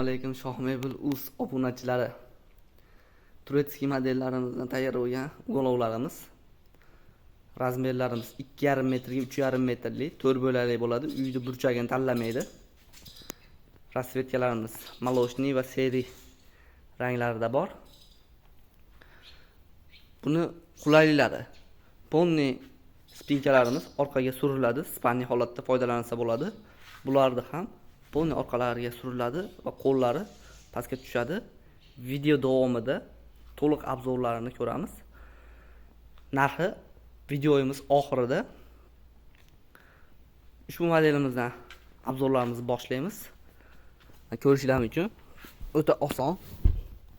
Assalomu alaykum, Shoh Mebel Uz obunachilari. Турецкий modellarimizdan tayyor bo'lgan ugolovlarimiz. Razmerlarimiz 2,5 metrga 3,5 metrli 4 bo'lakli bo'ladi. Uyni burchagini tanlamaydi. Расцветка larimiz молочный va серый ranglarida bor. Buni qulayliklari: полный спинка larimiz orqaga suriladi, спальный holatda foydalansa bo'ladi. Bularni ham полный orqalariga suriladi va qo'llari pastga tushadi. Video davomida to'liq обзор larini ko'ramiz. Narxi videomiz oxirida. Ushbu modelimizdan обзор larimizni boshlaymiz. Ko'rishinglar mumkin. O'ta oson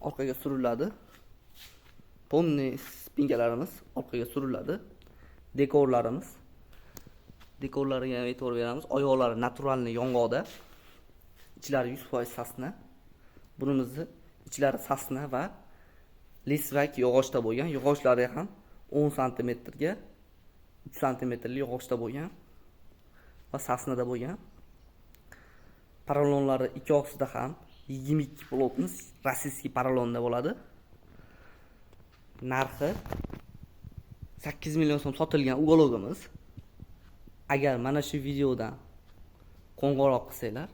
orqaga suriladi. Полный спинка larimiz orqaga suriladi. Dekorlarimiz, dekorlariga ham e'tibor beramiz. Oyoqlari натуральный yong'oqda. Ichlari 100% сосна. Bunimizni ichlari сосна va листвяк yog'ochda bo'lgan. Yog'ochlari ham 10 santimetrga 3 santimetrli yog'ochda bo'lgan va сосна da bo'lgan. Porolonlari ikki og'zida ham 22 плотность российский porolonda bo'ladi. Narxi 8 million so'm sotilgan уголок imiz. Agar mana shu videodan qo'ng'iroq qilsanglar,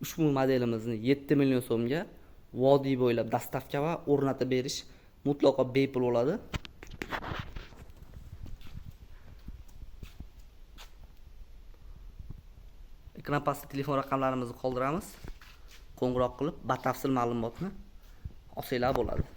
ushbu modelimizni 7 million so'mga vodiy bo'ylab доставка va o'rnatib berish mutlaqo bepul bo'ladi. Ekran pastida telefon raqamlarimizni qoldiramiz. Qo'ng'iroq qilib batafsil ma'lumotni olsanglar bo'ladi.